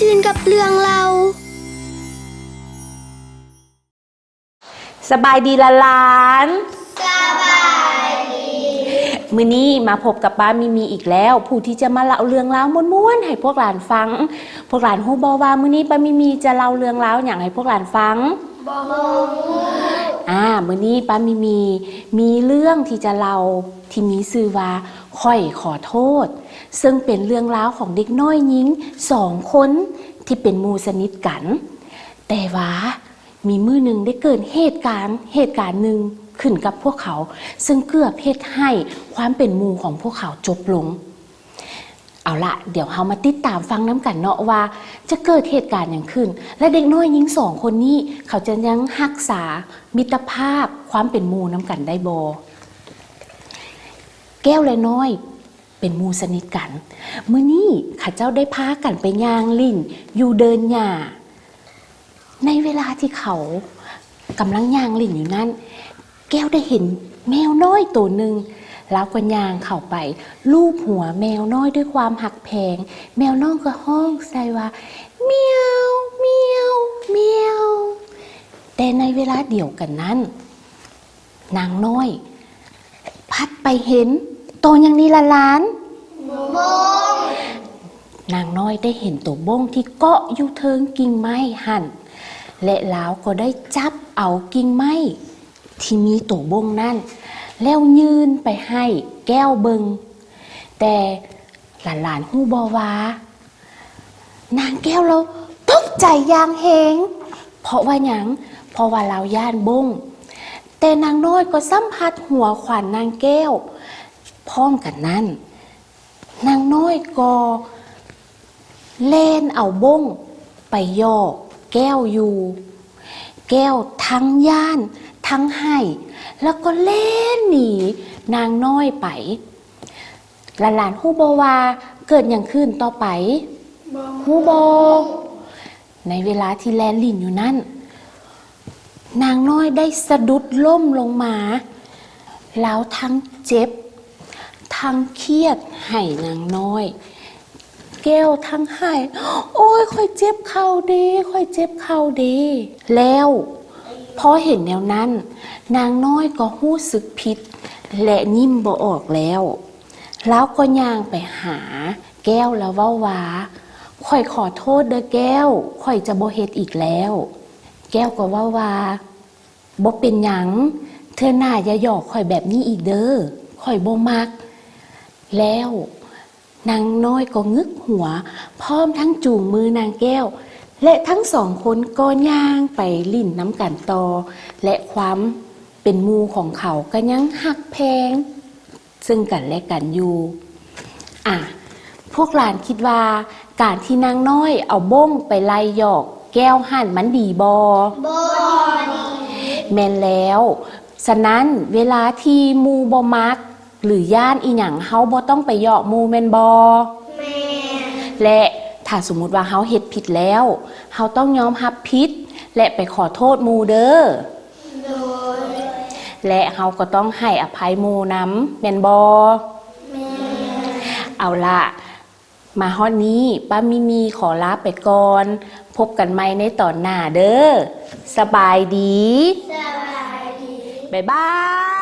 ຊື່ນກັບເລື່ອງເລົ່າ. ສະບາຍດີຫຼານໆ. ສະບາຍດີ. ມື້ນີ້ມາພົບກັບປ້າມີມີອີກແລ້ວ, ຜູ້ທີ່ຈະມາເລົ່າເລື່ອງລາວມ່ວນໆໃຫ້ພວກຫຼານຟັງ. ພວກຫຼານຮູ້ບໍ່ວ່າມື້ນີ້ປ້າມີມີຈະເລົ່າເລື່ອງລາວຫຍັງໃຫ້ພວກຫຼານຟັງ? ບໍ່ຮູ້. ອາ ມື້ນີ້ປ້າມີມີ ມີເລື່ອງທີ່ຈະເລົ່າ ທີ່ມີຊື່ວ່າ ຂ້ອຍຂໍໂທດ ເຊິ່ງເປັນເລື່ອງລາວຂອງເດັກນ້ອຍຍິງສອງຄົນທີ່ເປັນໝູ່ສະໜິດກັນ. ແຕ່ວ່າມີມື້ໜຶ່ງໄດ້ເກີດເຫດການ ເຫດການໜຶ່ງຂຶ້ນກັບພວກເຂົາ ເຊິ່ງເກືອບເຮັດໃຫ້ຄວາມເປັນໝູ່ຂອງພວກເຂົາຈົບລົງ. ເອົາລະ, ດຽວເຮົາມາຕິດຕາມຟັງນຳກັນເນາະວ່າຈະເກີດເຫດການຫຍັງຂຶ້ນ ແລະ ເດັກນ້ອຍຍິງສອງຄົນນີ້ ເຂົາຈະຍັງຮັກສາມິດຕະພາບຄວາມເປັນໝູ່ນຳກັນໄດ້ບໍ່? ແກ້ວ ແລະ ນ້ອຍ ເປັນໝູ່ສະໜິດກັນ. ມື້ນີ້ເຂົາເຈົ້າໄດ້ພາກັນໄປຍ່າງຫຼິ້ນຢູ່ເດີ່ນຫຍ້າ. ໃນເວລາທີ່ເຂົາກຳລັງຍ່າງຫຼິ້ນຢູ່ນັ້ນ, ແກ້ວໄດ້ເຫັນແມວນ້ອຍໂຕໜຶ່ງ. ລາວກໍຍ່າງເຂົ້າໄປລູບຫົວແມວນ້ອຍດ້ວຍຄວາມຮັກແພງ. ແມວນ້ອຍກໍຮ້ອງໃສ່ວ່າ ແມວ ແມວ ແມວ. ແຕ່ໃນເວລາດຽວກັນນັ້ນ, ນາງນ້ອຍພັດໄປເຫັນໂຕຫຍັງນີ້ລະຫຼານ? ບົ້ງ. ນາງນ້ອຍໄດ້ເຫັນໂຕບົ້ງທີ່ເກາະຢູ່ເທິງກິ່ງໄມ້ຫັ້ນ ແລະ ລາວກໍໄດ້ຈັບເອົາກິ່ງໄມ້ທີ່ມີໂຕບົ້ງນັ້ນ ແລ້ວຍື່ນໄປໃຫ້ແກ້ວເບິ່ງ. ແຕ່ຫຼານໆຮູ້ບໍ່ວ່າ ນາງແກ້ວລາວຕົກໃຈຢ່າງແຮງ. ເພາະວ່າຫຍັງ? ເພາະວ່າລາວຢ້ານບົ້ງ. ແຕ່ນາງນ້ອຍກໍຊ້ຳພັດຫົວຂວັນນາງແກ້ວ. ພ້ອມກັນນັ້ນ, ນາງນ້ອຍກໍແລ່ນເອົາບົ້ງໄປຢອກແກ້ວຢູ່. ແກ້ວທັງຢ້ານທັງໄຫ້ ແລ້ວກໍແລ່ນໜີນາງນ້ອຍໄປ. ຫຼານໆຮູ້ບໍ່ວ່າເກີດຫຍັງຂຶ້ນຕໍ່ໄປ? ຮູ້ບໍ່? ໃນເວລາທີ່ແລ່ນຫຼິ້ນຢູ່ນັ້ນ, ນາງນ້ອຍໄດ້ສະດຸດລົ້ມລົງມາ. ລາວທັງເຈັບ ທັງຄຽດໃຫ້ນາງນ້ອຍ. ແກ້ວທັງໄຫ້, ໂອ້ຍ ຂ້ອຍເຈັບເຂົ່າເດ, ຂ້ອຍເຈັບເຂົ່າເດ. ແລ້ວພໍເຫັນແນວນັ້ນ, ນາງນ້ອຍກໍຮູ້ສຶກຜິດ ແລະ ຍິ້ມບໍ່ອອກແລ້ວ. ລາວກໍຍ່າງໄປຫາແກ້ວ ແລ້ວເວົ້າວ່າ, ຂ້ອຍຂໍໂທດເດີແກ້ວ, ຂ້ອຍຈະບໍ່ເຮັດອີກແລ້ວ. ແກ້ວກໍເວົ້າວ່າ, ບໍ່ເປັນຫຍັງ, ເທື່ອໜ້າຢ່າຢອກຂ້ອຍແບບນີ້ອີກເດີ, ຂ້ອຍບໍ່ມັກ. ແລ້ວນາງນ້ອຍກໍງຶກຫົວ ພ້ອມທັງຈູງມືນາງແກ້ວ ແລະ ທັງສອງຄົນກໍຍ່າງໄປຫຼິ້ນນຳກັນຕໍ່ ແລະ ຄວາມເປັນໝູ່ຂອງເຂົາກໍຍັງຮັກແພງ ເຊິ່ງກັນແລະກັນຢູ່. ອາ ພວກຫຼານຄິດວ່າການທີ່ນາງນ້ອຍເອົາບົ້ງໄປໄລ່ຢອກແກ້ວຫັ້ນມັນດີບໍ່? ບໍ່ດີ. ແມ່ນແລ້ວ. ສະນັ້ນ ເວລາທີ່ໝູ່ບໍ່ມັກ ຫຼື ຢ້ານອີ່ຫຍັງ ເຮົາບໍ່ຕ້ອງໄປຢອກໝູ່ແມ່ນບໍ່? ແມ່ນ. ແລະ ຖ້າສົມມຸດວ່າເຮົາເຮັດຜິດແລ້ວ ເຮົາຕ້ອງຍອມຮັບຜິດ ແລະ ໄປຂໍໂທດໝູ່ເດີ. ໂດຍ. ແລະ ເຮົາກໍຕ້ອງໃຫ້ອະໄພໝູ່ນຳ ແມ່ນບໍ່? ແມ່ນ. ເອົາລະ, ມາຮອດນີ້ ປ້າມີມີຂໍລາໄປກ່ອນ. ພົບກັນໃໝ່ໃນຕອນໜ້າເດີ. ສະບາຍດີ. ສະບາຍດີ. ບາຍບາຍ.